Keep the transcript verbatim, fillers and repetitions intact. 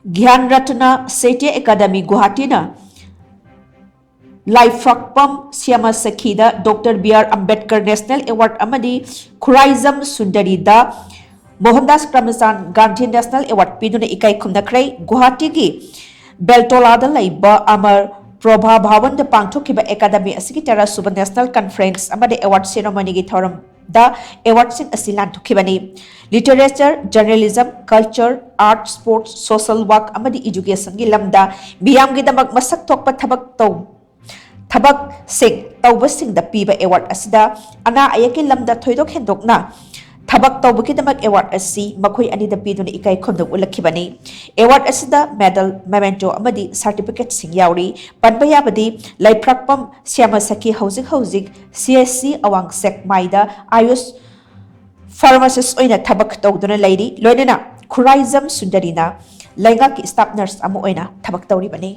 ꯒ꯭ꯌꯥꯟ ꯔꯠꯅ ꯁꯥꯍꯤꯇ꯭ꯌ ꯑꯦꯀꯥꯗꯃꯤ ꯒꯨꯋꯥꯍꯥꯇꯤꯅ ꯂꯥꯏꯐ꯭ꯔꯛꯄꯝ ꯁ꯭ꯌꯥꯃ ꯁꯈꯤꯗ doctor B R Ambedkar national award ꯑꯃꯗꯤ ꯈꯨꯔꯥꯏꯖꯝ ꯁꯨꯟꯗꯔꯤꯗ ꯃꯣꯍꯟꯗꯥꯁ ꯀ꯭ꯔꯃꯆꯥꯟ ꯒꯥꯟꯙꯤ ꯅꯦꯁꯅꯦꯜ ꯑꯦꯋꯥꯔꯗ ꯄꯤꯗꯨꯅ ꯏꯀꯥꯏ ꯈꯨꯝꯅꯈ꯭ꯔꯦ꯫ ꯒꯨꯋꯥꯍꯥꯇꯤꯒꯤ ꯕꯦꯜꯇꯣꯂꯥꯗ ꯂꯩꯕ ꯑꯃꯔ ꯄ꯭ꯔꯣꯚꯥ ꯚꯥꯋꯟꯗ ꯄꯥꯡꯊꯣꯛꯈꯤꯕ ꯑꯦꯀꯥꯗꯃꯤ ꯑꯁꯤꯒꯤ ꯇꯔꯥꯁꯨꯕ ꯅꯦꯁꯅꯦꯜ ꯀꯟꯐꯔꯦꯟꯁ ꯑꯃꯗꯤ ꯑꯦꯋꯥꯔꯗ ꯁꯦꯔꯦꯃꯣꯅꯤꯒꯤ ꯊꯧꯔꯝꯗ ꯑꯦꯋꯥꯔꯗꯁꯤꯡ ꯑꯁꯤ ꯂꯥꯟꯊꯣꯛꯈꯤꯕꯅꯤ꯫ Literature, journalism, culture, art, sports, social work ꯑꯃꯗꯤ ꯏꯖꯨꯀꯦꯁꯟꯒꯤ ꯂꯝꯗ ꯃꯤꯌꯥꯝꯒꯤꯗꯃꯛ ꯃꯁꯛ ꯊꯣꯛꯄ ꯊꯕꯛ ꯇꯧ ꯊꯕꯛꯁꯤꯡ ꯇꯧꯕꯁꯤꯡꯗ ꯄꯤꯕ ꯑꯦꯋꯥꯔꯗ ꯑꯁꯤꯗ ꯑꯅꯥ ꯑꯌꯦꯛꯀꯤ ꯂꯝꯗ ꯊꯣꯏꯗꯣꯛ ꯍꯦꯟꯗꯣꯛꯅ ꯊꯕꯛ ꯇꯧꯕꯒꯤꯗꯃꯛ ꯑꯦꯋꯥꯔꯗ ꯑꯁꯤ ꯃꯈꯣꯏ ꯑꯅꯤꯗ ꯄꯤꯗꯨꯅ ꯏꯀꯥꯏ ꯈꯨꯝꯅꯕ ꯎꯠꯂꯛꯈꯤꯕꯅꯤ꯫ ꯑꯦꯋꯥꯔꯗ ꯑꯁꯤꯗ ꯃꯦꯗꯜ, ꯃꯦꯃꯦꯟꯇꯣ ꯑꯃꯗꯤ ꯁꯥꯔꯇꯤꯐꯤꯀꯦꯠꯁꯤꯡ ꯌꯥꯎꯔꯤ꯫ ꯄꯟꯕ ꯌꯥꯕꯗꯤ ꯂꯩꯐ꯭ꯔꯛꯄꯝ ꯁ꯭ꯌꯥꯃ ꯁꯈꯤ ꯍꯧꯖꯤꯛ ꯍꯧꯖꯤꯛ ꯁꯤ ꯑꯦꯁ ꯁꯤ ꯑꯋꯥꯡ ꯁꯦꯛꯃꯥꯏꯗ ꯑꯌꯨꯁ ꯐꯥꯔꯃꯥꯁꯤꯁ ꯑꯣꯏꯅ ꯊꯕꯛ ꯇꯧꯗꯨꯅ ꯂꯩꯔꯤ꯫ ꯂꯣꯏꯅꯅ ꯈꯨꯔꯥꯏꯖꯝ ꯁꯨꯟꯗꯔꯤꯅ ꯂꯩꯉꯥꯛꯀꯤ ꯁ꯭ꯇꯥꯐ ꯅꯔꯁ ꯑꯃ ꯑꯣꯏꯅ ꯊꯕꯛ ꯇꯧꯔꯤꯕꯅꯤ꯫